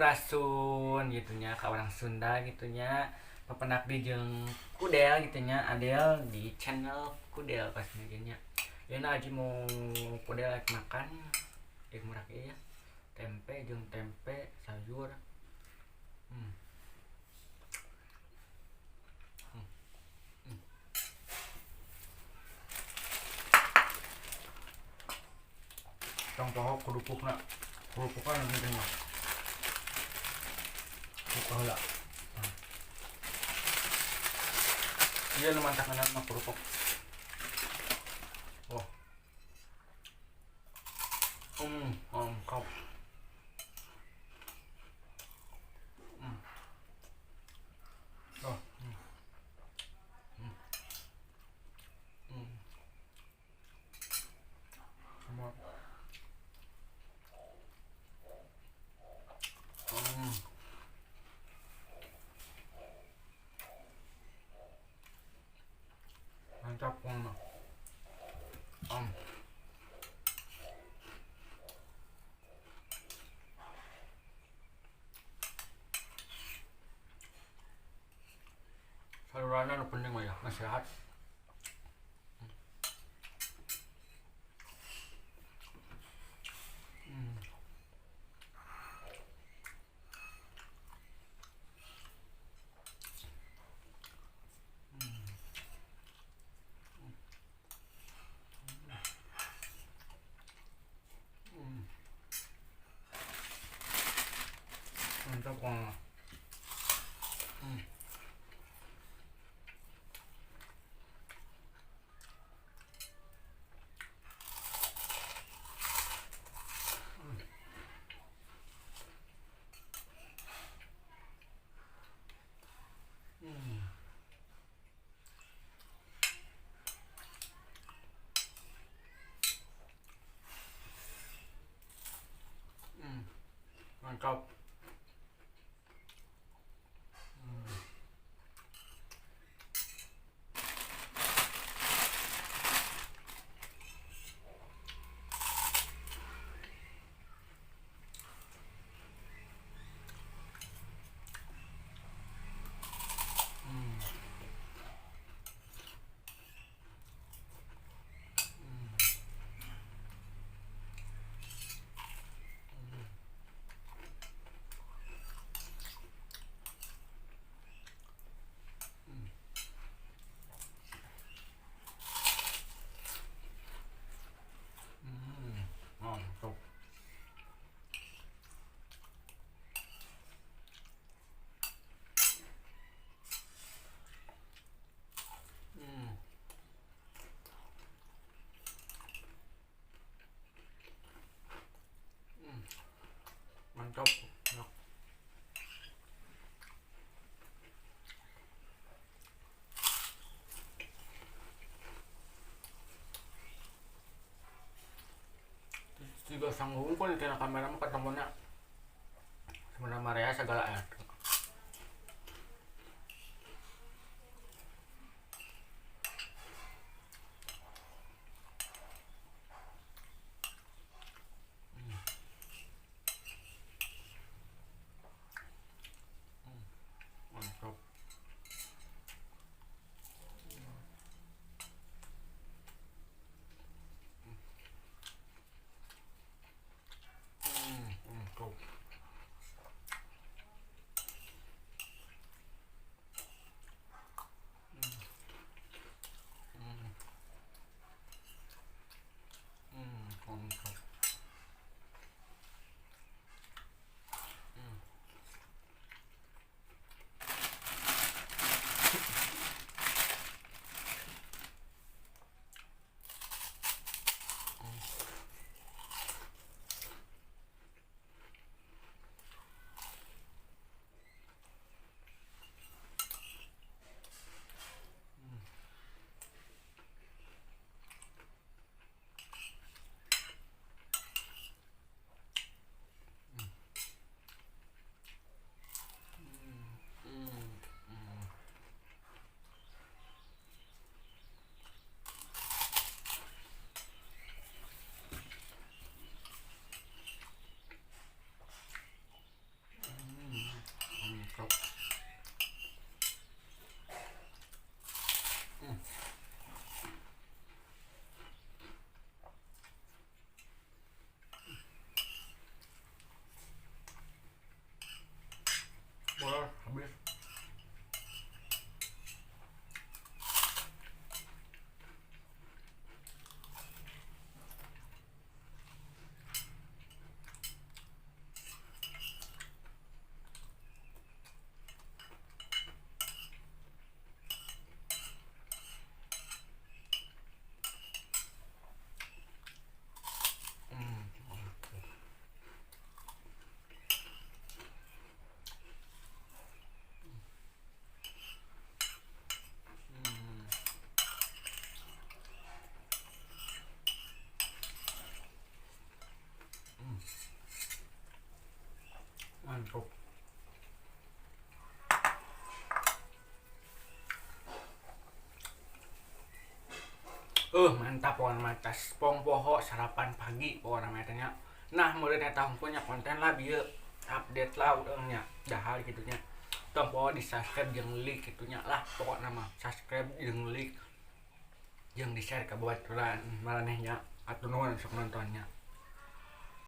Sampurasun gitu nya ka orang Sunda gitu nya. Papendak di jeung Kudel gitu nya, Adel di channel Kudel pas nya. Ya nah aji mau Kudel lagi makan rek murah ya. Tempe jeung tempe sayur. Tong poho kerupukna. Kerupukna nu penting mah. Buka heula. Iya nu mantap mah kerupuk. Oh. Kau. Oh. Sama. Mantap mah. Salurannya nu penting mah ya, sehat. Mantap kok. Mantap. Mantap. Mantap. Enak. Juga sanggup pun di kamera mah ketemunya sebenarnya Maria segala ya. Mantap. Mantap. Mantap. Mantap pokoknya mah tas pong poho sarapan pagi pokoknya mah nya. Nah, meureun eta hungkul nya konten lah bieu update lah urang nya dahar kitu nya. Tong poho di subscribe jeung like kitu nya lah pokokna mah subscribe jeung like jeung di share ka babaturan maraneh nya. Atur nuhun sok nontonnya.